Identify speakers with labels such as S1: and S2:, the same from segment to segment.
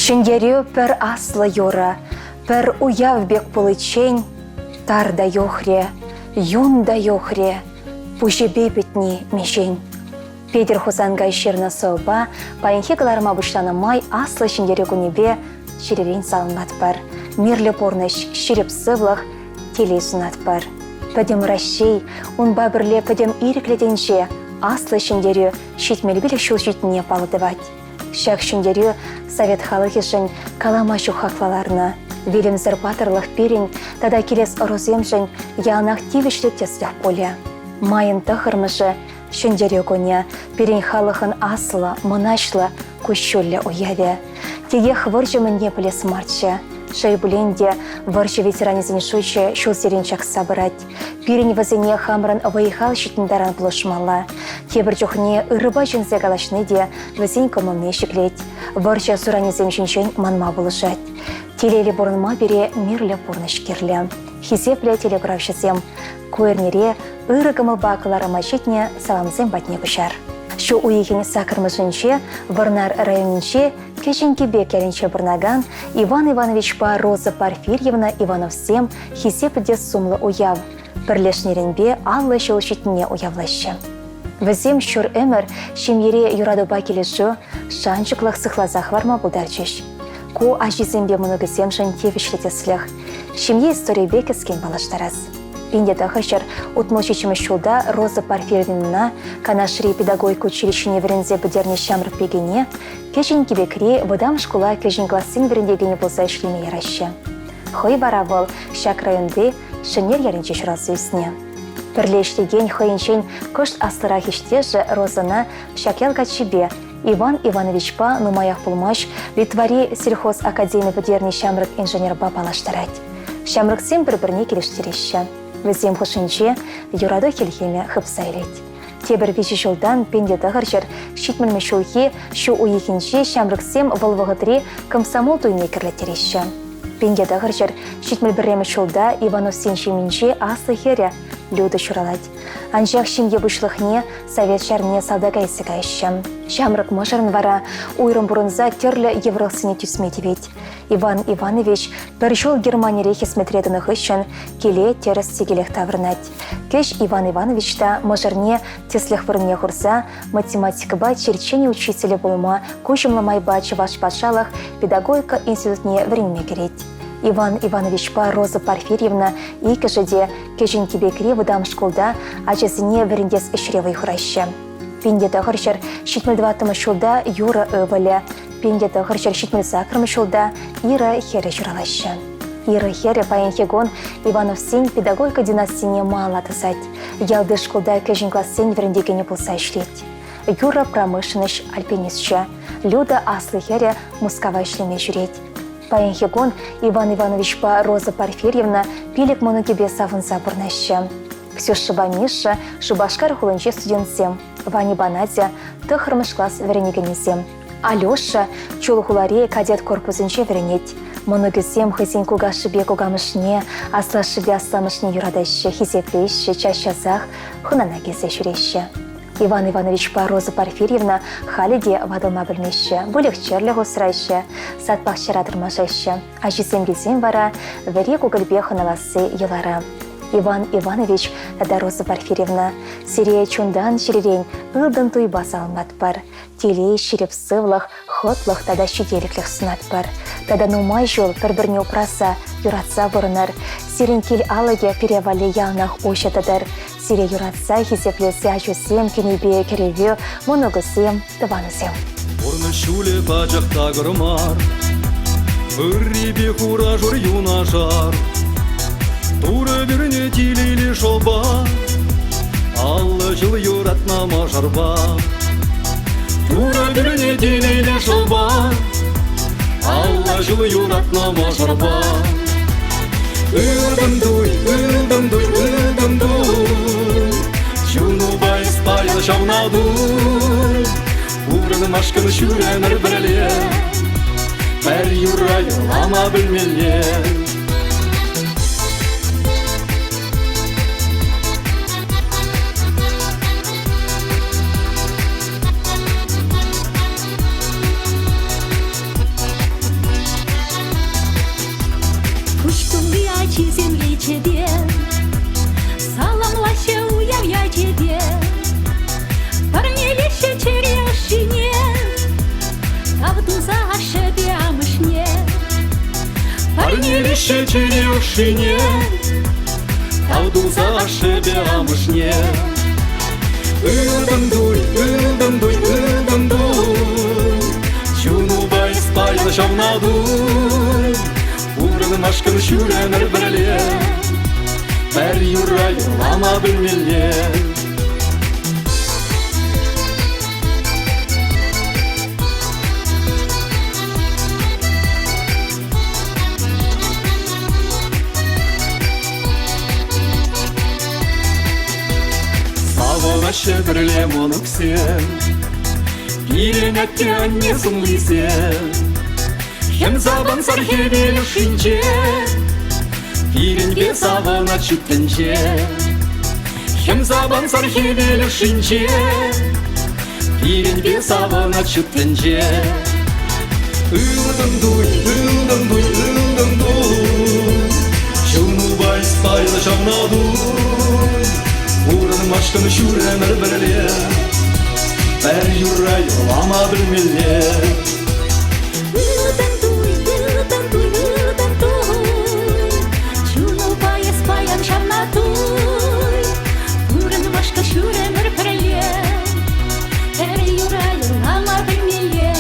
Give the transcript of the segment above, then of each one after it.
S1: Ҫӗнтерӳ пӗр аслӑ юрӑ, пӗр уяв пек пуличчен тар та юхрӗ, юн та юхрӗ, пуҫӗпе пӗтни миҫен. Петӗр Хусанкай ҫырнӑ сӑвӑпа паянхи кӑларӑма пуҫланӑ май Аслӑ Ҫӗнтерӳ кунӗпе чӗререн саламлатпӑр. Мирлӗ пурнӑҫ, ҫирӗп сывлӑх, телей сунатпӑр. Пӗтӗм Раҫҫей, унпа пӗрле пӗтӗм ирӗклӗ тӗнче Аслӑ Ҫӗнтерӳ 75 ҫул ҫитнине паллӑ тӑвать. Ҫак ҫӗнтерӳ совет халӑхӗшӗн калама ҫук хакла ларнӑ. Вилӗмсӗр паттӑрлӑх пирӗн тата килес ӑрусемшӗн яланах тивӗҫлӗ тӗслӗх пулӗ. Майӑн тӑхӑрмӗшӗ Ҫӗнтерӳ кунӗ пирӗн халӑхӑн аслӑ, мӑнаҫлӑ, куҫҫульлӗ уявӗ. Текех вӑрҫӑ мӗнне пӗлес марччӗ. Шел пулин те, вӑрҫӑ ветеранӗсен шучӗ ҫулсерен чакса пырать. Пирӗн вӗсене хамӑрӑн вӑй-хал ҫитнӗ таран пулӑшмалла. Тепӗр чухне ырӑпа чӗнсе калаҫни те вӗсен кӑмӑлне ҫӗклет, вӑрҫӑ суранӗсем ҫинчен манма пулӑшать. Телейлӗ пурӑнма пире мирлӗ пурнӑҫ кирлӗ. Хисеплӗ телекуравҫӑсем, ку эрнере ырӑ кӑмӑлпа кӑларӑма ҫитнӗ саламсем патне куҫар. Ҫу уйӑхӗн саккӑрмӗшӗнче Вӑрнар районӗнчи Кӗҫӗн Кипек ялӗнче пурӑнакан Иван Ивановичпа Роза Порфирьевна Ивановсем хисеплӗ те сумлӑ уяв, пӗрлешнӗренпе 50 ҫул ҫитнине уявлаҫҫӗ. Вӗсем ҫур ӗмӗр ҫемьере юратупа килӗшӳ, шанчӑклӑх сыхласа хӑварма пултарчӗҫ. Ку ачисемпе мӑнукӗсемшӗн тивӗҫлӗ тӗслӗх. Ҫемье историйӗпе кӗскен паллаштарас. 1967 ҫулта Роза Порфирьевнӑна Канашри педагогика училищине вӗренсе пӗтернӗ ҫамрӑк пикене Кӗҫӗн Кипекри вӑтам шкула кӗҫӗн классен вӗрентекенӗ пулса ӗҫлеме яраҫҫӗ. Хӑй вара вӑл ҫак районти Шӗнер ялӗнче ҫуралса ӳснӗ. Пӗрле ӗҫлекен хӑйӗнчен кӑшт аслӑрах ӗҫтешӗ Розӑна ҫак ял каччипе Иван Ивановичпа нумаях пулмасть Литвари сельхозакадеми пӗтернӗ ҫамрӑк инженерпа паллаштарать. Ҫамрӑксем пӗр-пӗрне килӗштереҫҫӗ. Вӗсем хушшинче юрату хӗлхемӗ хыпса илет. Тепӗр виҫӗ ҫултан 1970 ҫулхи ҫу уйӑхӗнче ҫамрӑксем вӑл вӑхӑтри комсомол туйне кӗрлеттереҫҫӗ. 1971 ҫулта Ивановсен ҫемйинче аслӑ хӗрӗ Люда ҫуралать. Анчах ҫемье пуҫлӑхне совет ҫарне салтака илсе каяҫҫӗ. Ҫамрӑк мӑшӑрӑн вара уйрӑм пурӑнса тӗрлӗ йывӑрлӑхсене тӳсме тивет. Иван Иванович пӗр ҫул Германире хӗсметре тӑнӑ хыҫҫӑн киле тӗрӗс-тӗкелех таврӑнать. Кӗҫ Иван Иванович та мӑшӑрне тӗслӗх вырӑнне хурса математикӑпа черчени учителӗ пулма куҫӑмлӑ майпа Чӑваш патшалӑх педагогика институтне вӗренме кӗрет. Иван Ивановичпа Роза Порфирьевна иккӗшӗ те Кӗҫӗн Кипекри вӑтам шкулта ачасене вӗрентес ӗҫре вӑй хураҫҫӗ. 1974 ҫулта Юра ывӑлӗ, 1978 ҫулта Ира хӗрӗ ҫуралаҫҫӗ. Ира хӗрӗ паянхи кун Ивановсен педагогика династине малалла тӑсать. Ялти шкулта кӗҫӗн классен вӗрентекенӗ пулса ӗҫлет. Юра промышленноҫ альпинисчӗ. Люда аслӑ хӗрӗ Мускава ӗҫлеме ҫӳрет. Паянхи кун Иван Ивановичпа Роза Порфирьевна пилӗк мӑнукӗпе савӑнса пурӑнаҫҫӗ. Ксюшӑпа Миша Шупашкар хулинчи студентсем, Ваньӑпа Надя тӑххӑрмӗш класс вӗренекенӗсем. Алеша Чулхулари кадет корпусӗнче вӗренет. Мӑнукӗсем хӑйсен кукашшӗпе кукамӑшне, аслашшӗпе асламӑшне юратаҫҫӗ, хисеплеҫҫӗ, час-часах хӑнана килсе ҫӳреҫҫӗ. Иван Ивановичпа Роза Порфирьевна халӗ те ватӑлма пӗлмеҫҫӗ, выльӑх-чӗрлӗх усраҫҫӗ, сад-пахчара тӑрмашаҫҫӗ. Ачисем килсен вара вӗри кукӑльпе хӑналасси йӑлара. Иван Иванович тата Роза Порфирьевна, сире чунтан-чӗререн ылтӑн туйпа саламлатпӑр. Телей, ҫирӗп сывлӑх, хӑтлӑх тата ҫителӗклӗх сунатпӑр. Тата нумай ҫул пӗр-пӗрне упраса, юратса пурӑнӑр. Сирӗн кил алӑкӗ пире валли яланах уҫӑ тӑтӑр. Сире юратса, хисеплесе ачусем, кӗнипе кӗрӗвӳ, мӑнукусем, тӑванусем.
S2: Пурнӑҫ ҫулӗ пачах такӑр мар, Ыррипе хура-шур юнашар. Турӑ пӳрнӗ телейлӗ шӑпа, 50 ҫул юратнӑ мӑшӑрпа. Турӑ пӳрнӗ телейлӗ шӑпа, 50 ҫул юратнӑ мӑшӑрпа. Ылтӑн туй, ылтӑн туй, ылтӑн туй, Чунупа эс паян ҫавна туй. Пурӑнмашкӑн ҫӳремӗр пӗрле, Пӗр юрра юрлама пӗлмелле. Парнелеҫҫӗ чӗре ӑшшине, Тав туса ашшӗпе амӑшне. Ылтӑн туй, ылтӑн туй, ылтӑн туй, Чунупа эс пайлӑ ҫавна туй. Пурӑнмашкӑн ҫӳремӗр пӗрле, Пӗр юрра юрлама пӗлмелле. Савӑнаҫҫӗ пӗрле мӑнуксем, Пирӗн атте-анне сумлисем. Хӗм савӑнсӑр хӗвел ӑшшинче, Пирӗнпе савӑнать ҫут тӗнче. Хӗм савӑнсӑр хӗвел ӑшшинче, Пирӗнпе савӑнать ҫут тӗнче. Ылтӑн туй, ылтӑн туй, ылтӑн туй, Чунупа эс пайлӑ ҫавна туй. Пурӑнмашкӑн ҫур ӗмӗр пӗрле, Пӗр юрра юрлама пӗлмелле.
S3: Ылтӑн туй, ылтӑн туй, ылтӑн туй, Чунупа эс паян ҫавна туй. Пурӑнмашкӑн ҫур ӗмӗр пӗрле, Пӗр юрра юрлама пӗлмелле.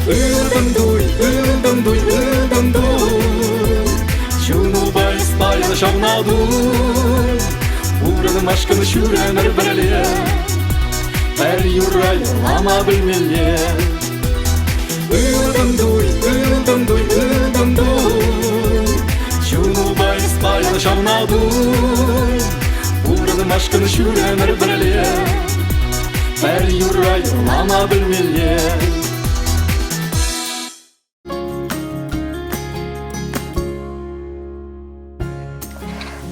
S2: Ылтӑн туй, ылтӑн туй, ылтӑн туй, Чунупа эс пайлӑ ҫавна туй. Пурӑнмашкӑн ҫур ӗмӗр пӗрле, Пӗр юрра юрлама пӗлмелле. Ылтӑн туй, ылтӑн туй, ылтӑн туй, Чунупа эс пайлӑ ҫавна туй. Пурӑнмашкӑн ҫур ӗмӗр пӗрле, Пӗр юрра юрлама пӗлмелле.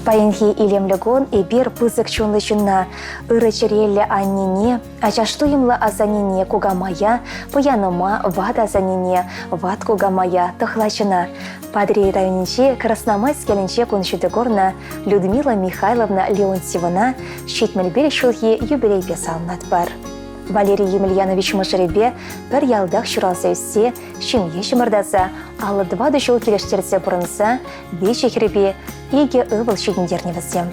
S1: Паянхи илемлӗ кун эпир пысӑк чунлӑ ҫынна, ырӑ чӗреллӗ аннене, ачаш туйӑмлӑ асаннене, кукамая, пӑянӑма, ват асаннене, ват кукамая, тӑхлачӑна, Патӑрьел районӗнчи Красномайск ялӗнче кун ҫути курнӑ Людмила Михайловна Леонтьевӑна 75 ҫулхи юбилейпе саламлатпӑр. Валерий Емельянович мӑшӑрӗпе пӗр ялтах ҫуралса ӳссе, ҫемье чӑмӑртаса, 54 ҫул килӗштерсе пурӑнса виҫӗ хӗрпе икӗ ывӑл ҫитӗнтернӗ вӗсем.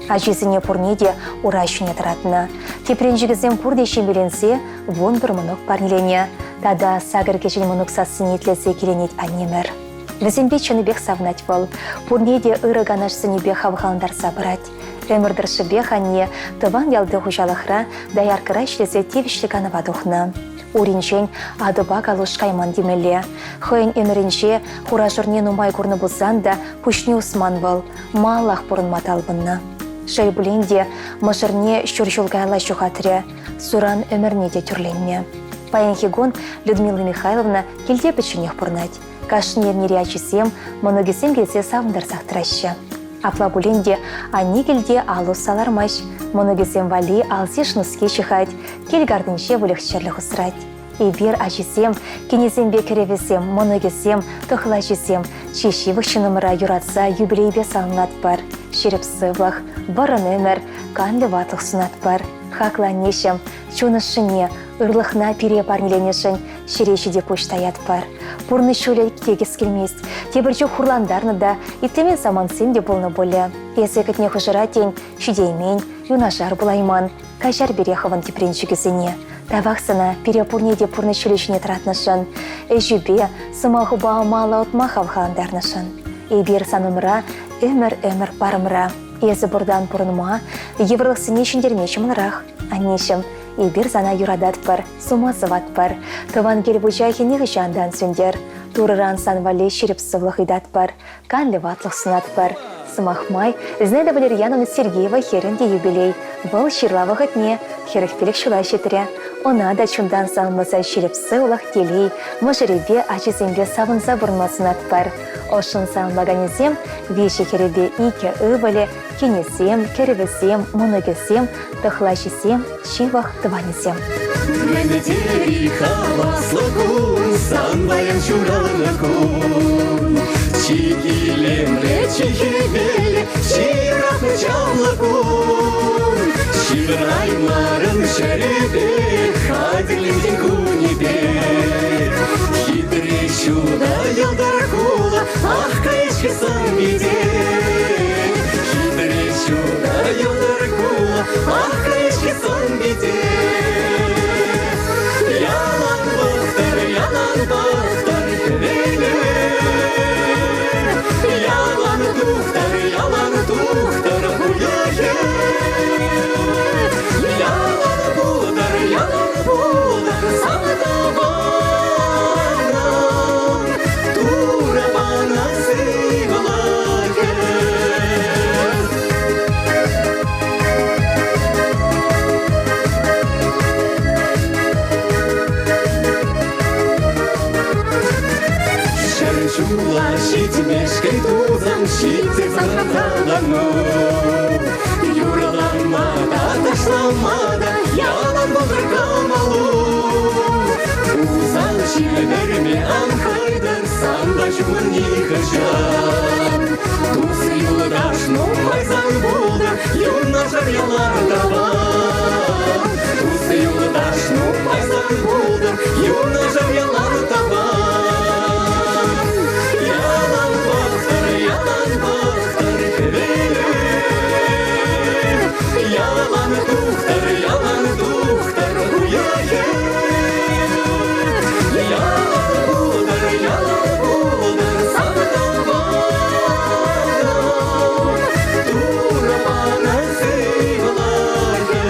S1: Ачисене пурне те ура ҫине тӑратнӑ. Тӗпренчӗкӗсем пурте ҫемьеленсе 11 мӑнук парнеленӗ. Тата сакӑр кӗҫӗн мӑнук сассине итлесе киленет аннемӗр. Вӗсемпе чӑннипех савӑнать вӑл. Пурне те ырӑ канашсенепе хавхалантарса пырать. Ӗмӗр тӑршшӗпех анне тӑван ялти хуҫалӑхра дояркӑра ӗҫлесе тивӗҫлӗ канӑва тухнӑ. Уринчен атӑпа калуш кайман темелле. Хӑйӗн ӗмӗрӗнче хура-шурне нумай курнӑ пулсан та пуҫне усман вӑл, малаллах пурӑнма талпӑннӑ. Шел пулин те, мӑшӑрне ҫур ҫул каялла ҫухатрӗ, суран ӗмӗрне те тӳрленнӗ. Паянхи кун Людмила Михайловна килте пӗчченех пурӑнать. Кашни эрнере ачисем, мӑнукӗсем килсе савӑнтарсах тӑраҫҫӗ. Апла пулин те анне килте ал усса лармасть, мӑнукӗсем валли алсиш-нуски ҫыхать, кил картинче выльӑх-чӗрлӗх усрать. Эпир, ачисем, кинӗсемпе кӗрӗвӗсем, мӑнукӗсем, тӑхлачисем, чи ҫывӑх ҫыннӑмӑра юратса юбилейпе саламлатпӑр. Ҫирӗп сывлӑх, вӑрӑм ӗмӗр, канлӗ ватлӑх сунатпӑр. Хаклӑ аннеҫӗм, чун ӑшшине, ырлӑхна пире парнеленӗшӗн ҫӗре ҫити пуҫ таятпӑр. Пурнӑҫ ҫулӗ тикӗс килмест. Тепӗр чух хурлантарнӑ та, итлемен самантсем те пулнӑ пулӗ. Эсӗ кӗтнӗ хушӑра, тен, ҫитеймен, юнашар пулайман. Каҫар пире хӑвӑн тӗпренчӗкӗсене. Тавах сана пире пурне те пурнӑҫ ҫулӗ ҫине тӑратнӑшӑн, ӗҫӳпе, сӑмахупа мала утма хавхалантарнӑшӑн. Эпир сан умра ӗмӗр-ӗмӗр парӑмра. Эсӗ пуртан пурӑнма, йывӑрлӑхсене ҫӗнтерме ҫӑмӑлрах. Аннеҫӗм, эпир сана юрататпӑр, сума сӑватпӑр. Тӑван кил вучахӗ нихӑҫан та ан сӳнтер. Турӑран сан валли ҫирӗп сывлӑх ыйтатпӑр, канлӗ ватлӑх сунатпӑр. Сӑмах май, Зинаида Валерьяновна Сергеева хӗрӗн те юбилей. Вӑл ҫырла вӑхӑтне 45 ҫула ҫитрӗ. Ӑна та чунтан саламласа ҫирӗп сывлӑх, телей, мӑшӑрӗпе, ачисемпе савӑнса пурӑнма сунатпӑр. Ӑшшӑн саламлаканӗсем виҫӗ хӗрӗпе икӗ ывӑлӗ, кинӗсем, кӗрӗвӗсем, мӑнукӗсем, тӑхлачисем, ҫывӑх тӑванӗсем.
S2: Мӗн тери хаваслӑ кун, сан паян ҫуралнӑ кун. Чи илемлӗ, чи хӗвеллӗ, чи юратнӑ чаплӑ кун. Ҫывӑраймарӑн ҫӗрӗпе, хатӗрленсен кунӗпе. Хитре ҫутӑ йӑлтӑр хула, ах, кайӑк сан пите. Хитре ҫутӑ йӑлтӑр хула, ах, кайӑк сан пите. Ялан пӑхтӑр, ялан пӑхтӑр хӗвеле. Ялан тухтӑр, ялан тухтӑр хуйӑхӗ. Ялан пултӑр, ялан пултӑр сан тӑванӑм. Турӑ панӑ сывлӑхӗ. Ҫӗр ҫула ҫитмешкӗн тусан ҫитсе сахаллану. Юрлама та, ташлама та ялан пултӑр кӑмӑлу. Усал ҫил вӗрме ан хӑйтӑр, санпа ҫумӑн нихӑҫан. Тус-юлташ нумай сан пултӑр, юнашар ялан тӑван. Тус-юлташ нумай сан пултӑр, юнашар ялан тӑван. Ялан пӑхтӑр, ялан пӑхтӑр хӗвеле. Ялан тухтӑр, ялан тухтӑр уйӑхӗ. Ялан пултӑр, ялан пултӑр сан тӑванӑм. Турӑ панӑ сывлӑхӗ.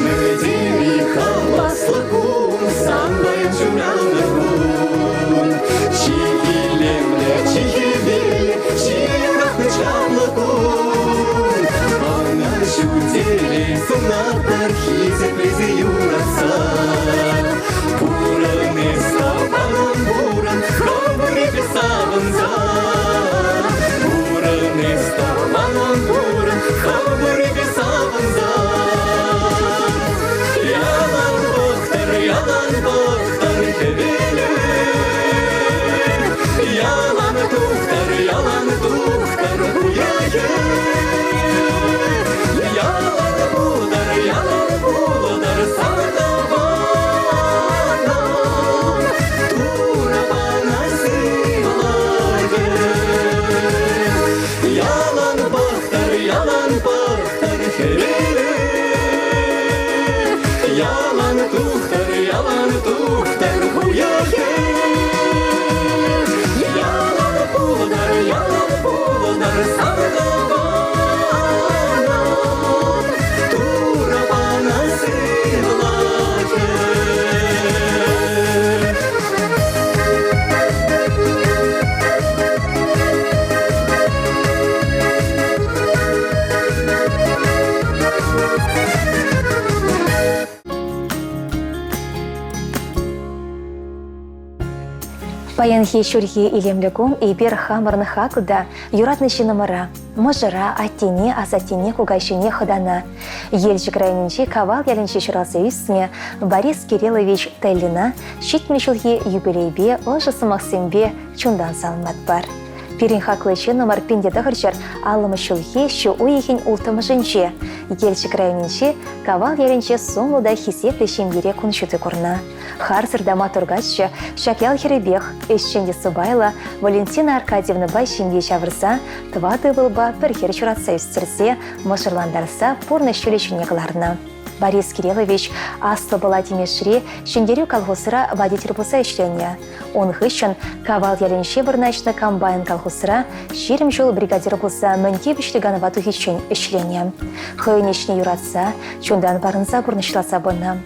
S2: Мӗтери хаваслӑ кун, сан паян ҫуралнӑ кун. Чи илемлӗ, чи хӗвеллӗ, чи юратнӑ чаплӑ кун. Ӑна ҫутеле сунатпӑр хисеплесе юратса. Пурӑн эс тӑванӑм, пурӑн, хӑвӑрӗпе савӑнса. Пурӑн эс тӑванӑм, пурӑн, хӑвӑрӗпе савӑнса. Ялан пӑхтӑр, ялан пӑхтӑр хӗвеле. Ялан тухтӑр, ялан тухтӑр уйӑхӗ. Ялан пултӑр, ялан пултӑр сан тӑванӑм. Турӑ панӑ сывлӑхӗ. Ялан пӑхтӑр, ялан пӑхтӑр хӗвеле. Ялан тухтӑр, ялан тухтӑр уйӑхӗ. Ялан пултӑр, ялан пултӑр сан тӑванӑм. Турӑ панӑ сывлӑхӗ.
S1: Паянхи ҫурхи илемлӗ кун эпир хамӑрӑн хаклӑ та юратнӑ ҫыннӑмӑра, мӑшӑра, аттене, асаттене, кукаҫине, хӑтана, Елчӗк районӗнчи Кавал ялӗнче ҫуралса ӳснӗ Борис Кириллович Теллина 70 ҫулхи юбилейпе ӑшӑ сӑмахсемпе чунтан саламлатпӑр. Пирӗн хаклӑ ҫыннӑмӑр 1900 аллӑмӗш ҫулхи ҫу уйӑхӗн улттӑмӗшӗнче Елчӗк районӗнчи Кавал ялӗнче сумлӑ та хисеплӗ ҫемьере кун ҫути курнӑ. Харсӑр та маттур каччӑ ҫак ял хӗрӗпех ӗҫчен те сӑпайлӑ Валентина Аркадьевнӑпа ҫемье ҫавӑрса тӑватӑ ывӑлпа пӗр хӗр ҫуратса ӳстерсе, мӑшӑрлантарса пурнӑҫ ҫулӗ ҫине кӑларнӑ. Борис Кириллович Аслӑ Пӑла Тимешри Ҫӗнтерӳ колхозра водитель пулса ӗҫленӗ. Ун хыҫҫӑн Кавал ялӗнче вырнаҫнӑ Комбайн колхозра 20 ҫул бригадир пулса мӗн тивӗҫлӗ канӑва тухиччен ӗҫленӗ. Хӑйӗн ӗҫне юратса, чунтан парӑнса пурнӑҫласа пынӑ.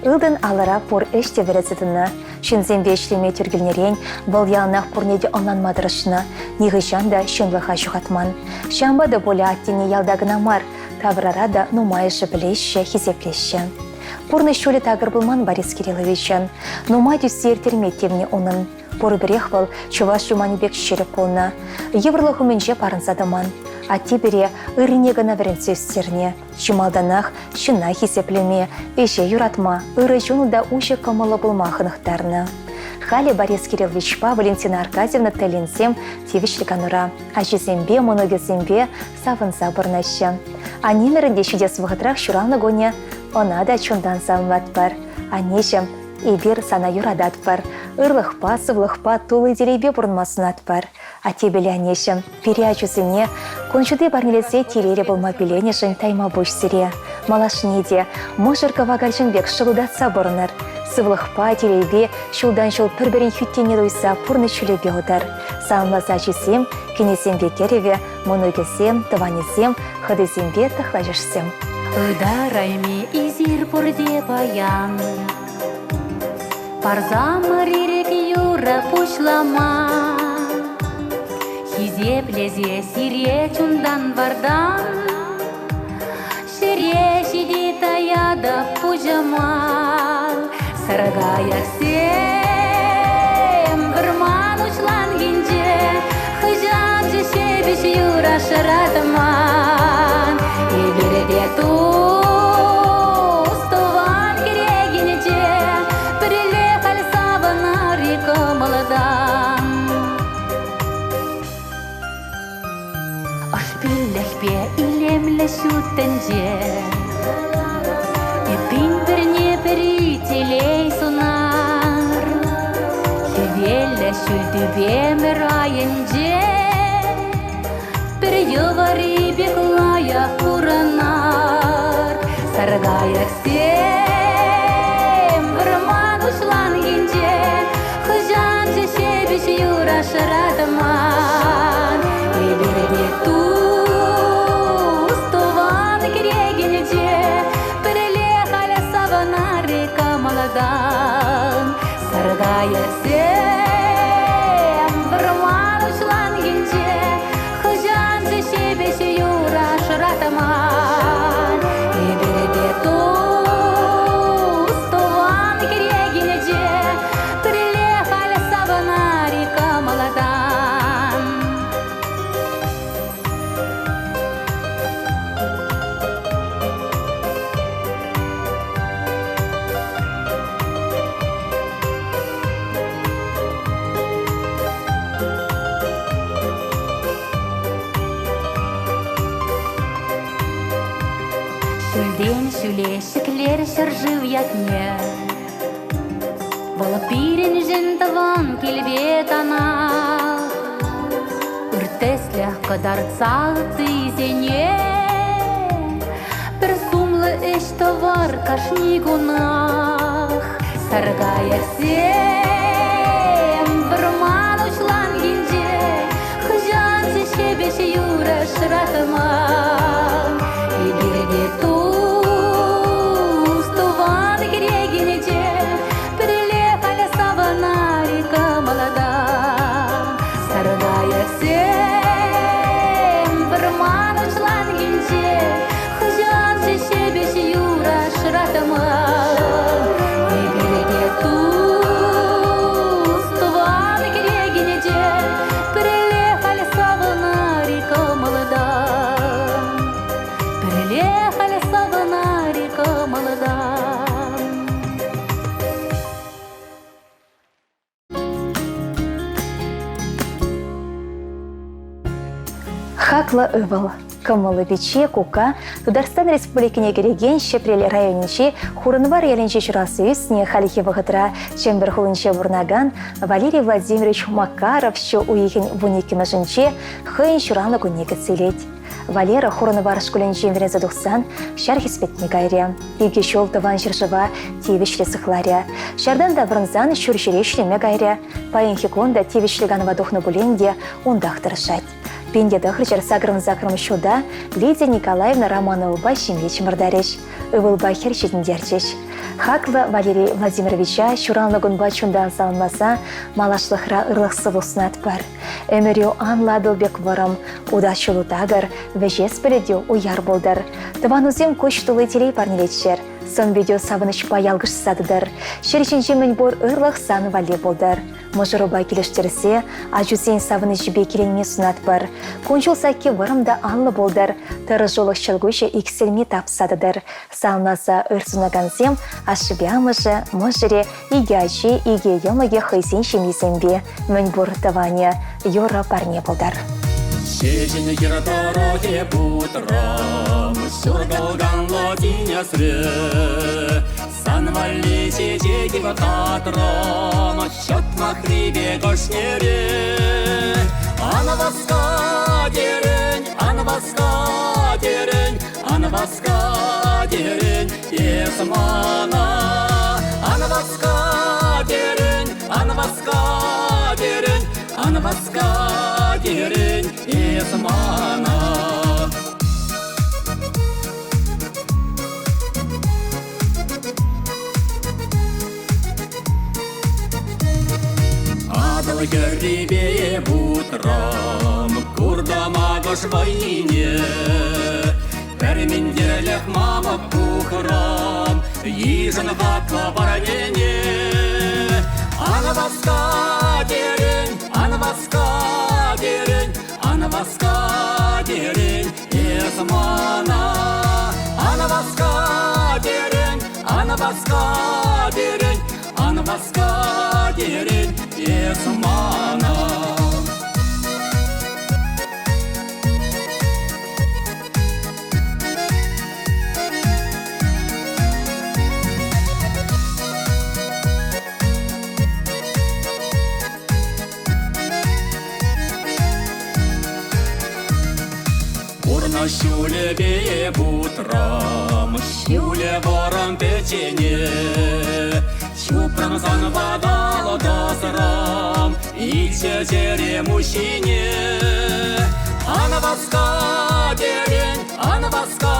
S1: Ылтӑн алӑра пур ӗҫ те вӗресе тӑнӑ. Ҫынсемпе ӗҫлеме тӳр килнӗрен вӑл яланах пурне те ӑнланма тӑрӑшнӑ, нихӑҫан та ҫынлӑха ҫухатман. Ҫавӑнпа та пулӗ аттене ялта кӑна мар, таврара та нумайӑшӗ пӗлеҫҫӗ, хисеплеҫҫӗ. Пурнӑҫ ҫулӗ такӑр пулман Борис Кирилловичӑн. Нумай тӳссе ирттерме тивнӗ унӑн. Пурпӗрех вӑл чӑваш юманӗ пек ҫирӗп пулнӑ. Йывӑрлӑх умӗнче парӑнса тӑман. Атте пире ыррине кӑна вӗрентсе ӳстернӗ. Чи малтанах ҫынна хисеплеме, ӗҫе юратма, ырӑ чунлӑ та уҫӑ кӑмӑллӑ пулма хӑнӑхтарнӑ. Халӗ Борис Кирилловичпа Валентина Аркадьевна Таллинсем тивӗҫлӗ канура. Ачисемпе, мӑнукӗсемпе савӑнса пурӑнаҫҫӗ. Аннемӗрӗн те ҫитес вӑхӑтрах ҫуралнӑ кунӗ. Ӑна та чунтан саламлатпӑр. Аннеҫӗм, эпир сана юрататпӑр. Ырлӑхпа, сывлӑхпа, тулли телейпе пурӑнма сунатпӑр. Аттепеле аннеҫӗм, пире ачусене кун ҫути парнелесе телейлӗ пулма пиленӗшӗн тайма пуҫ сире. Малашне те мӑшӑр кӑвакарчӑн пек шӑкӑлтатса пурӑнӑр. Сывлӑхпа, телейпе ҫултан-ҫул пӗр-пӗрин хӳттине туйса пурнӑҫ ҫулӗпе утӑр. Саламласа ачисем, кинӗсемпе кӗрӗвӗ, мӑнукӗсем, тӑванӗсем, хӑтисемпе тӑхлачӑшсем.
S3: Ытарайми эсир пурте паян. Парсамӑр ирӗк юрӑ пуҫлама. Хисеплесе сире чунтан вартан. Ҫӗре ҫити таятӑп пуҫӑма. Саркайӑксем вӑрман уҫланкинче хӑҫанччӗ ҫепӗҫ юра шӑратман. Эпир те тус тӑван кӗрекинче пӗрле халь савӑнар-и кӑмӑлтан. Ӑшпиллӗхпе илемлӗ ҫут тӗнче. Эппин пӗрне-пӗри телей сунар. Хӗвеллӗ ҫӳл тӳпемӗр айӗнче пӗр йӑвари пек лайӑх пурӑнар. Саркайӑксем вӑрман уҫланкинче хӑҫанччӗ ҫепӗҫ юра шӑратман. Эпир те тус тӑван кӗрекинче пӗрле халь савӑнар-и кӑмӑлтан. Саркайӑксем вӑрман уҫланкинче хӑҫанччӗ ҫепӗҫ юра шӑратман. Эпир те тус тӑван кӗрекинче пӗрле халь савӑнар-и кӑмӑлтан. Ҫӳлтен ҫӳле ҫӗклер ҫӗршыв ятне. Вӑл пирӗншӗн тӑван килпе танах. Ыртеслӗх кӑтартса ыттисене пӗр сумлӑ ӗҫ тӑвар кашни кунах. Саркайӑксем вӑрман уҫланкинче хӑҫан ҫепӗҫ юрӑ шӑратман. Эпир те тус тӑван кӗрекинче пӗрле халь савӑнар-и кӑмӑлтан. Саркайӑксем вӑрман уҫланкинче хӑҫан ҫепӗҫ юрӑ шӑратман. Эпир те тус тӑван кӗрекинче пӗрле халь савӑнар-и кӑмӑлтан. Пӗрле халь савӑнар-и кӑмӑлтан.
S1: Хаклӑ ывӑл, кӑмӑллӑ пичче, кукка Тутарстан Республикине кӗрекен Ҫӗпрел районӗнчи Хурӑнвар ялӗнче ҫуралса ӳснӗ хальхи вӑхӑтра Чӗмпӗр хулинче пурӑнакан Валерий Владимирович Макаров ҫу уйӑхӗн 12-мӗшӗнче хӑйӗн ҫуралнӑ кунне кӗтсе илет. Валера Хурӑнвар шкулӗнчен вӗренсе тухсан ҫар хӗсметне кайрӗ. Икӗ ҫул тӑван ҫӗршыва тивӗҫлӗ сыхларӗ. Ҫартан таврӑнсан ҫурҫӗре ӗҫлеме кайрӗ. Паянхи кун та тивӗҫлӗ канӑва тухнӑ пулин те унтах тӑрӑшать. 1988 ҫулта Лидия Николаевна Романовӑпа ҫемье чӑмӑртарӗҫ, ывӑлпа хӗр ҫитӗнтерчӗҫ. Хаклӑ Валерий Владимировича ҫуралнӑ кунпа чунтан саламласа малашлӑхра ырлӑх-сывлӑх сунатпӑр. Ӗмӗрӳ анлӑ Атӑл пек вӑрӑм, утас ҫулу такӑр, вӗҫес пӗлӗтӳ уяр пултӑр. Тӑванусем куҫ тулли телей парнелеччӗр. Сӑн-питӳ савӑнӑҫпа ялкӑшса тӑтӑр. Ҫӗр ҫинчи мӗнпур ырлӑх сан валли пултӑр. Мӑшӑрупа килӗштерсе ачусен савӑнӑҫӗпе киленме сунатпӑр. Кун-ҫул сакки вӑрӑм та анлӑ пултӑр, тӑрӑшулӑх ҫӑлкуҫӗ иксӗлми тапса тӑтӑр. Саламласа ыр сунакансем ашшӗпе амӑшӗ, мӑшӑрӗ, икӗ ачи, икӗ йӑмӑкӗ хӑйсен ҫемйисемпе мӗнпур тӑванӗ юрӑ парне пултӑр.
S2: Ҫеҫен хир тӑрӑхӗ путрӑм, ҫуркӑлканлӑ тинӗсре. Сан валли чечек татрӑм, ҫӑтмахри пек ӑшнере. Ан васка терӗн, ан васка терӗн, ан васка терӗн эс мана. Ан васка терӗн, ан васка терӗн, ан васка терӗн эс мана. Атӑл хӗррипе утрӑм, куртӑм акӑш вӑйне. Пӗр минтерлӗх мамӑк пухрӑм, йышӑн хаклӑ парнене. Ан васка терӗн, ан васка терӗн, ан васка терӗн, Эс мана ан васка терӗн, ан васка терӗн, ан васка терӗн, эс мана. Пурнӑҫ ҫулӗпе утрӑм, ҫулӗ вӑрӑм пӗччене. Чупрӑм санпа тӑсрӑм, илчӗ чӗрем уҫҫине. Ан васка терӗн, ан васка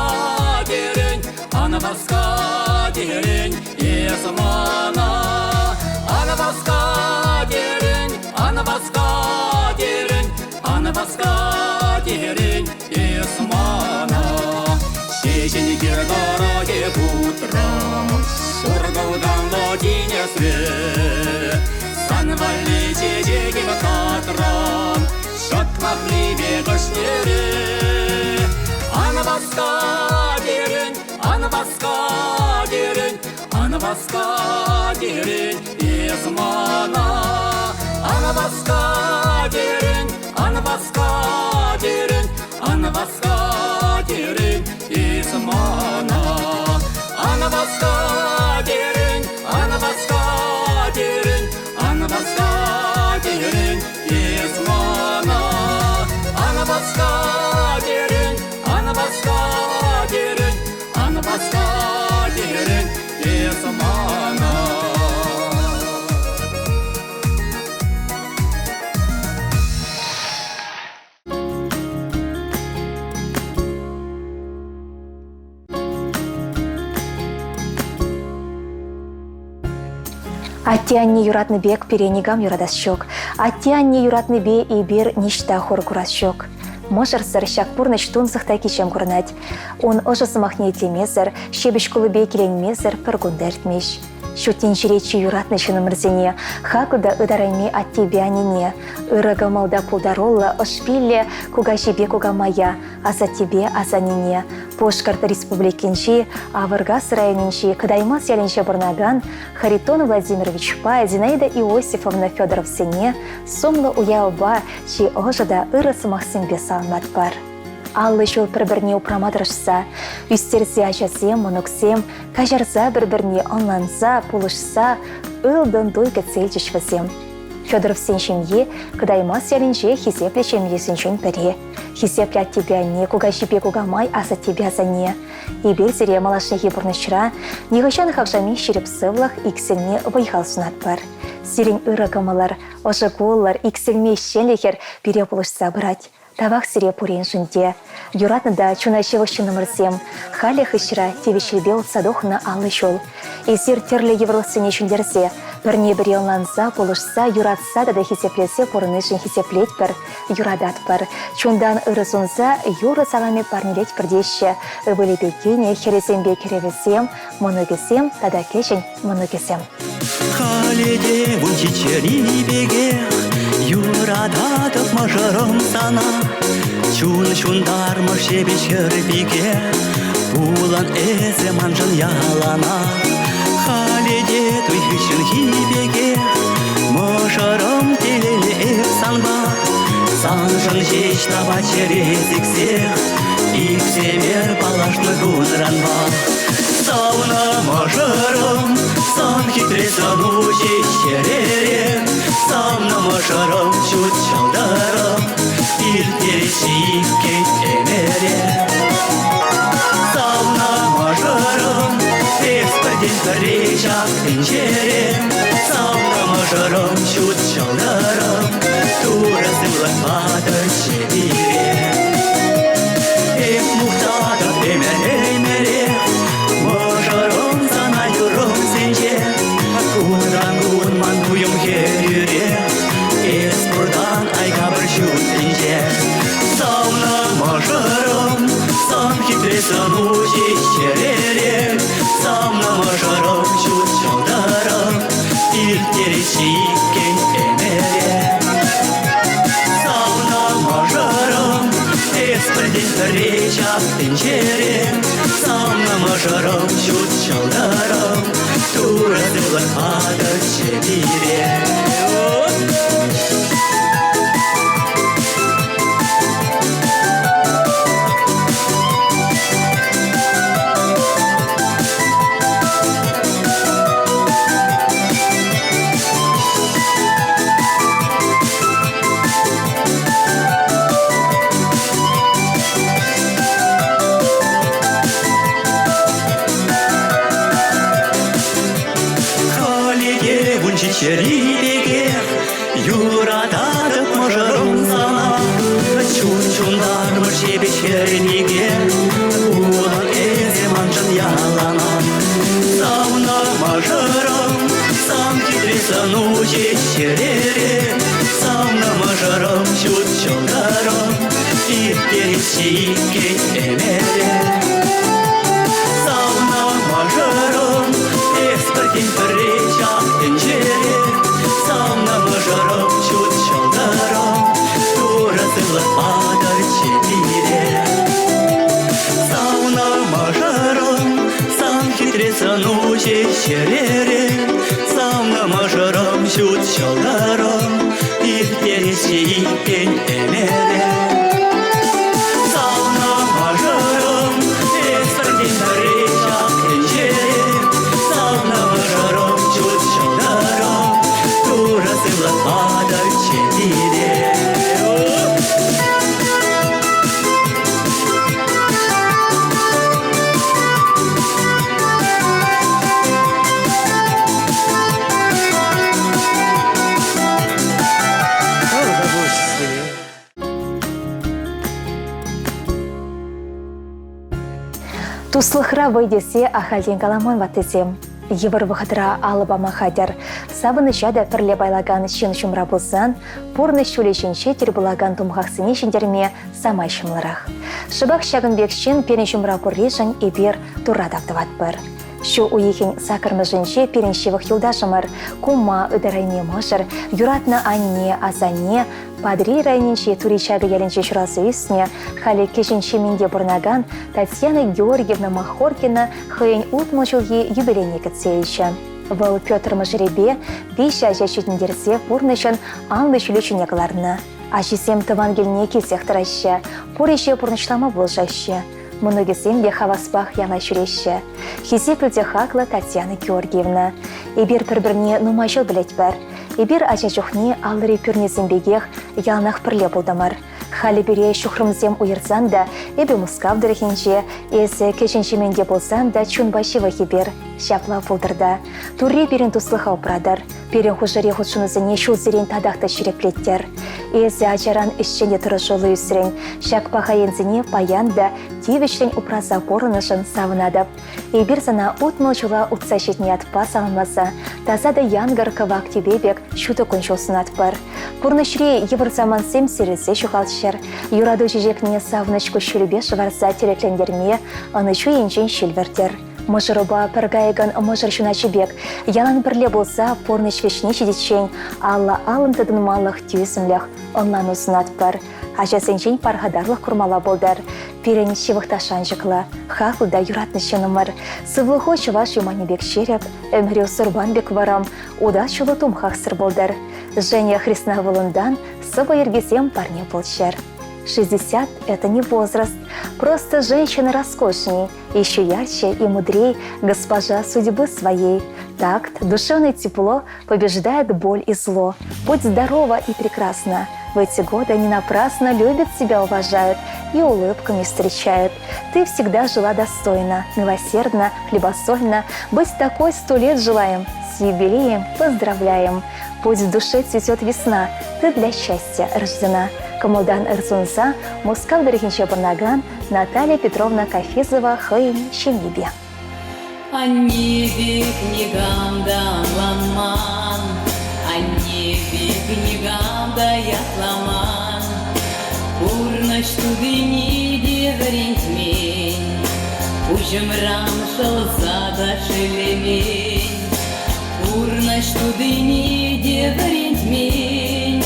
S2: терӗн, ан васка терӗн, эс мана. Ан васка терӗн, ан васка терӗн, ан васка терӗн, эс мана. Ҫеҫен хир тӑрӑхӗ путрӑм, шуркӑлтанлӑ тинӗсре. Сан валли чечекӗм татрӑм, ҫӑтмахри пек ӑшнере. Ан васка терӗн, ан васка терӗн, ан васка терӗн, эс мана. Ан васка терӗн, ан васка терӗн, ан васка терӗн, эс мана. Ан васка терӗн, ан васка терӗн, ан васка терӗн, эс мана. Ан васка терӗн, ан васка терӗн, ан васка терӗн, эс мана.
S1: Атте-анне юратнӑ пек пире никам юратас ҫук. Атте-анне юратнипе эпир ниҫта хур курас ҫук. Мӑшӑрсӑр ҫак пурнӑҫ тунсӑх та кичем курӑнать. Ун ӑшӑ сӑмахне итлемесӗр, ҫепӗҫ кулӑпе киленмесӗр пӗр кун та иртмест. Ҫут тӗнчере чи юратнӑ ҫыннӑмӑрсене, хаклӑ та ытарайми аттепе аннене, ырӑ кӑмӑл та пултаруллӑ, ӑшпиллӗ кукаҫипе кукамая, асаттепе асаннене, Пушкӑрт Республикинчи Авӑркас районӗнчи Кӑтаймас ялӗнче пурӑнакан Харитон Владимировичпа Зинаида Иосифовна Федоровсене сумлӑ уявпа чи ӑшӑ та ырӑ сӑмахсемпе саламлатпӑр. 50 ҫул пӗр-пӗрне упрама тӑрӑшса, ӳстерсе ачасем, мӑнуксем, каҫарса пӗр-пӗрне ӑнланса, пулӑшса ылтӑн туй кӗтсе илчӗҫ вӗсем. Федоровсен ҫемйи Кӑтаймас ялӗнче хисеплӗ ҫемьесенчен пӗри. Хисеплӗ аттепе анне, кукаҫипе кукамай, асаттепе асанне. Эпир сире малашнехи пурнӑҫра нихӑҫан хавшами ҫирӗп сывлӑх, иксӗлми вӑй-хал сунатпӑр. Сирӗн ырӑ кӑмӑлӑр, ӑшӑ кулӑр, иксӗлми ӗҫченлӗхӗр пире пулӑшса пырать. Тавах сире пуриншӗн те. Юратнӑ та чуна ҫывӑх ҫыннӑмӑрсем, халӗ хыҫра тивӗҫлипе утса тухнӑ 50 ҫул. Эсир тӗрлӗ йывӑрлӑхсене ҫӗнтерсе, пӗрне-пӗри ӑнланса, пулӑшса, юратса тата хисеплесе пурӑннишӗн хисеплетпӗр, юрататпӑр. Чунтан ырӑ сунса юрӑ саламӗ парнелетпӗр теҫҫӗ ывӑлӗпе кинӗ, хӗрӗсемпе кӗрӗвӗсем, мӑнукӗсем тата кӗҫӗн мӑнукӗсем.
S4: Халӗ те ун ҫиччӗри пекех юрататӑп мӑшӑрӑм сана. Чун ҫунтармӑш ҫепӗҫ хӗр пике, пулан эсӗ маншӑн яланах. Халӗ те туй хыҫҫӑнхи пекех мӑшӑрӑм телейлӗ эп санпа. Саншӑн ҫеҫ тапать чӗре сиксех, иксӗмӗр паллашнӑ кунранпа. Савнӑ мӑшӑрӑм, сан хитре сӑну ҫеҫ чӗрере. Савнӑ мӑшӑрӑм, ҫут ҫӑлтӑрӑм, ирттерет иккен ӗмӗре. Савнӑ мӑшӑрӑм, эс пӗртен пӗрре ҫак тӗнчере. Савнӑ мӑшӑрӑм, ҫут ҫӑлтӑрӑм, Турӑ сывлӑх патӑрччӗ пире. Эп мухтатӑп ӗмӗр-ӗмӗрех, Мӑшӑрӑм сана юрӑмсенче. Кунран-кун ман туйӑм хӗрӳрех, Эс пуртан айкапӑр ҫут тӗнче. Савнӑ мӑшӑрӑм, сан хитре сӑну ҫеҫ чӗрере. Савнӑ мӑшӑрӑм, ҫут ҫӑлтӑрӑм, Ирттерет иккен ӗмӗре. Савнӑ мӑшӑрӑм, эс пӗртен пӗрре ҫак тӗнчере. Савнӑ мӑшӑрӑм, ҫут ҫӑлтӑрӑм, Турӑ сывлӑх патӑрччӗ пире. Халӗ те 17-ри пекех юрататӑп мӑшӑрӑм сана. Чун ҫунтармӑш ҫепӗҫ хӗрнике, пулан эсӗ маншӑн яланах. Савнӑ мӑшӑрӑм, сан хитре сӑну ҫеҫ чӗрере. Савнӑ мӑшӑрӑм, ҫут ҫӑлтӑрӑм, ирттерет иккен ӗмӗре. Савнӑ мӑшӑрӑм, эс пӗртен пӗрре ҫак тӗнчере. Савнӑ мӑшӑрӑм, ҫут ҫӑлтӑрӑм, Турӑ сывлӑх патӑрччӗ пире. Савнӑ мӑшӑрӑм, сан хитре сӑну ҫеҫ чӗрере. Савнӑ мӑшӑрӑм, ҫут ҫӑлтӑрӑм, ирттересчӗ иккен ӗмӗре. Савнӑ мӑшӑрӑм, эс пӗртен пӗрре ҫак тӗнчере. Савнӑ мӑшӑрӑм, ҫут ҫӑлтӑрӑм, Турӑ сывлӑх патӑрччӗ пире.
S1: Туслӑхра вӑй тесе ахальтен каламан ваттисем. Йывӑр вӑхӑтра алӑ пама хатӗр. Савӑнӑҫа та пӗрле пайлакан ҫын ҫумра пулсан пурнӑҫ ҫулӗ ҫинче тӗл пулакан тумхахсене ҫӗнтерме самай ҫӑмӑлрах. Шӑпах ҫакӑн пек ҫын пирӗн ҫумра пурришӗн эпир Турра тав тӑватпӑр. Ҫу уйӑхӗн саккӑрмӗшӗнче пирӗн ҫывӑх юлташӑмӑр, кума, ытарайми мӑшӑр, юратнӑ анне, асанне, Патӑрьел районӗнчи Тури Чакӑ ялӗнче ҫуралса ӳснӗ, халӗ Кӗҫӗн Чементе пурӑнакан Татьяна Георгиевна Махоркина хӑйӗн 60 ҫулхи юбилейне кӗтсе илчӗ. Вӑл Петр мӑшӑрӗпе виҫӗ ача ҫитӗнтерсе пурнӑҫӑн анлӑ ҫулӗ ҫине кӑларнӑ. Ачисем тӑван килне килсех тӑраҫҫӗ, пур ӗҫе пурнӑҫлама пулӑшаҫҫӗ. Мӑнукӗсем те хаваспах яла ҫӳреҫҫӗ. Хисеплӗ те хаклӑ Татьяна Георгиевна. Эпир пӗр-пӗрне нумай ҫул пӗлетпӗр. Эпир ача чухне алӑри пӳрнесем пекех яланах пӗрле пултӑмӑр. Халӗ пире ҫухрӑмсем уйӑрсан та, эпӗ Мускав тӑрӑхӗнче, эсӗ Кӗҫӗн Ҫементе пулсан та чунпа ҫывӑх эпир. Ҫапла пултӑр та. Турри пирӗн туслӑха упратӑр. Пирӗн хушӑри хутшӑнусене ҫулсерен татах та ҫирӗплеттер. Эсӗ ачаран ӗҫчен те тӑрӑшуллӑ ӳсрӗн. Ҫак паха енсене паян та тивӗҫлӗн упраса пурӑннӑшӑн савӑнатӑп. Эпир сана 60 ҫула утса ҫитнӗ ятпа саламласа таса та янкӑр кӑвак тӳпе пек ҫутӑ кун-ҫул сунатпӑр. Пурнӑҫри йывӑр самантсем сирӗлсе ҫухалччӑр, юрату чечекне савӑнӑҫ куҫҫулӗпе шӑварса тӗреклентерме ӑнӑҫу енчен ҫил вӗртӗр. Мӑшӑрупа пӗр кайӑкӑн мӑшӑр ҫуначӗ пек ялан пӗрле пулса пурнӑҫ вӗҫне ҫитиччен алла-аллӑн тытӑнмалӑх тӳсӗмлӗх, ӑнлану сунатпӑр. Ачасенчен пархатарлӑх курмалла пултӑр. Пирӗн ҫывӑх та шанчӑклӑ, хаклӑ та юратнӑ ҫыннӑмӑр. Сывлӑху чӑваш юманӗ пек ҫирӗп, ӗмӗрӳ сурпан пек вӑрӑм, утас ҫулу тумхахсӑр пултӑр. Женя хресна вырӑнтан сӑвӑ йӗркисем парне пулччӑр. 60 – это не возраст, просто женщина роскошней, еще ярче и мудрей госпожа судьбы своей. Такт, душевное тепло побеждает боль и зло. Будь здорова и прекрасна. В эти годы не напрасно любят себя, уважают и улыбками встречают. Ты всегда жила достойно, милосердно, хлебосольно. Быть такой сто лет желаем. С юбилеем поздравляем. Пусть в душе цветет весна, ты для счастья рождена. Кӑмӑлтан ыр сунса Мускав тӑрӑхӗнче пурӑнакан Наталья Петровна Кафизова хӑйӗн ҫемйипе.
S5: Анне пек никам та ӑнланман, анне пек никам та ятламан. Пурнӑҫ тутине те вӗрентмен, пуҫӑмран шӑлса та шеллемен. Пурнӑҫ тутине те вӗрентмен,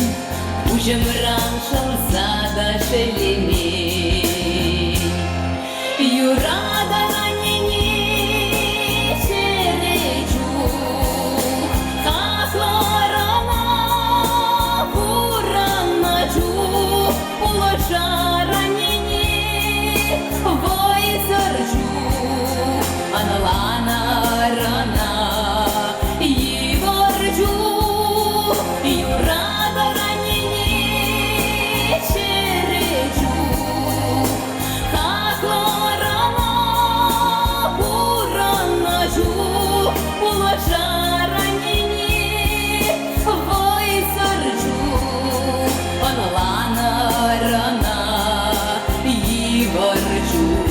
S5: пуҫӑмран шӑлса та шеллемен. Юратан аннене чӗре чух, хаклӑрана пурӑннӑ чух, пулӑшар аннене вӑйсӑр чух, ӑнланар ӑна йывӑр чух, юратӑр аннене чӗре чух. Хаклӑрана пурӑннӑ чух пулӑшар аннене вӑйсӑр чух ӑнланӑр ӑна йывӑр чух.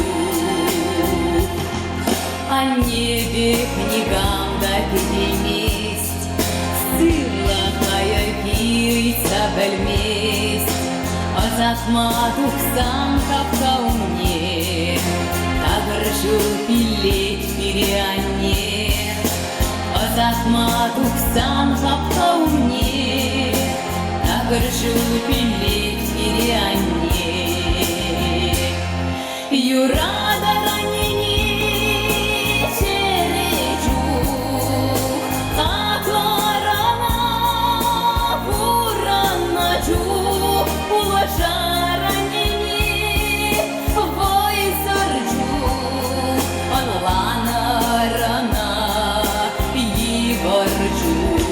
S5: Анне пек никам та кӗтеймест, сывлӑха ыйтса пӗлмест. Ӑсатма тухсан капка умне такӑр ҫул пиллет пире анне. Ӑсатма тухсан капка умне такӑр ҫул пиллет пире анне. Юратӑр аннене чӗре чух, хаклӑрана пурӑннӑ чух, пулӑшар аннене вӑйсӑр чух, ӑнланӑр ӑна йывӑр чух.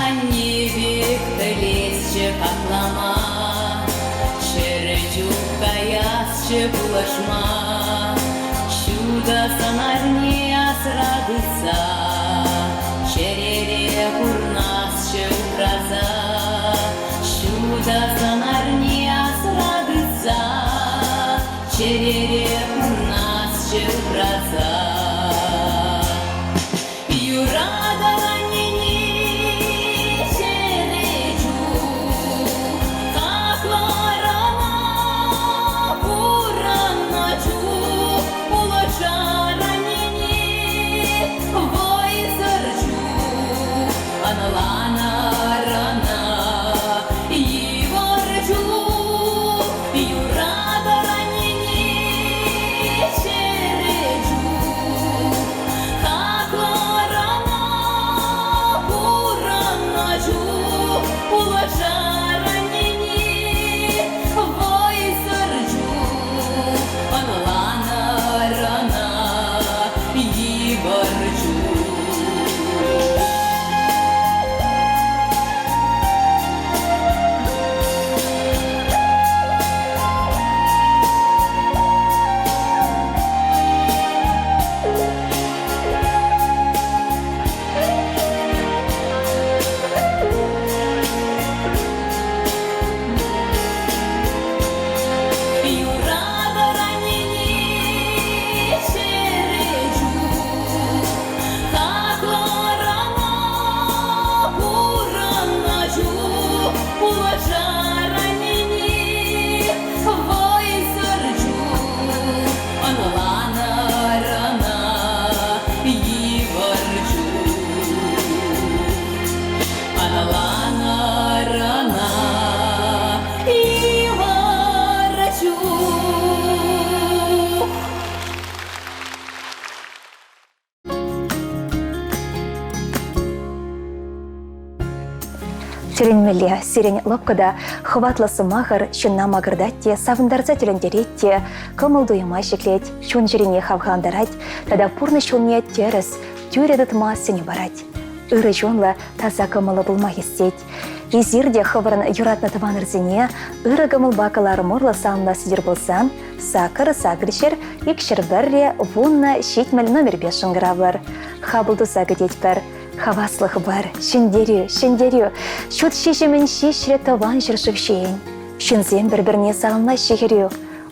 S5: Анне пек пӗлесчӗ хаклама, Чӗрӗ чух каясчӗ пулӑшма. Ҫутӑ сӑнарне асра тытса, Чӗрере пурнасчӗ упраса. Ҫутӑ сӑнарне асра тытса, Чӗрере пурнасчӗ упраса. Юратӑр аннене чӗре чух, хаклӑрана пурӑннӑ чух, пулӑшар аннене вӑйсӑр чух, ӑнланар ӑна йывӑр чух.
S1: Тӗлӗнмелле, сирӗн лӑпкӑ та хӑватлӑ сӑмахӑр ҫынна макӑртать те, савӑнтарса тӗлӗнтерет те, кӑмӑл-туйӑма ҫӗклет, чун-чӗрене хавхалантарать тата пурнӑҫ ҫулне тӗрӗс, тӳрӗ тытма сӗнӳ парать. Ырӑ чунлӑ, таса кӑмӑллӑ пулма хистет. Эсир те хӑвӑрӑн юратнӑ тӑванӑрсене ырӑ кӑмӑлпа кӑларӑм урлӑ саламлас пулсан сакӑр сакӑрҫӗр икҫӗр пӗрре 10 70 номерпе шӑнкӑравлӑр. Хапӑл туса кӗтетпӗр. Хаваслӑх бар, ҫӗнтерӳ, ҫӗнтерӳ, ҫут ҫиҫӗмӗн ҫиҫрӗ тӑван ҫӗршыв ҫийӗн. Ҫынсем пӗр-пӗрне саламлаҫҫӗ хӗрӳ.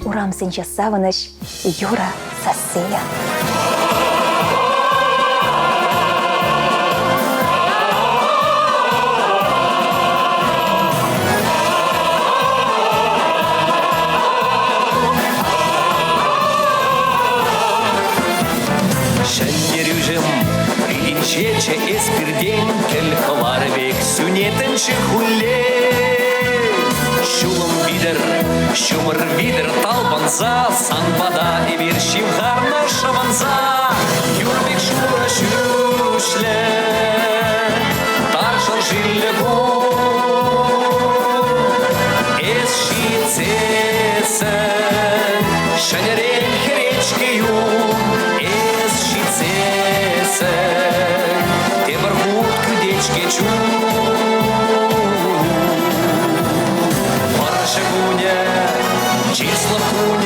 S1: Урамсенче савӑнӑҫ, юрӑ сассийӗ.
S2: Ҫӗнтерӳҫӗм пирӗнчеччӗ эс пиртен кӗл хӑварӗ пек сӳнетӗнччӗ хуллен. Ҫулӑм витӗр, ҫумӑр витӗр талпӑнса сан пата эпир ҫывхарнӑ шӑвӑнса. Юр пек шурӑ ҫӳҫлӗ, тар шӑршиллӗ кун. Эс ҫитсессӗн ҫӗнӗрен хӗречке юн. Эс ҫитсессӗн тепӗр хут кӗтет-ҫке чун. Вӑрҫӑ кунӗ, чыслӑх кунӗ.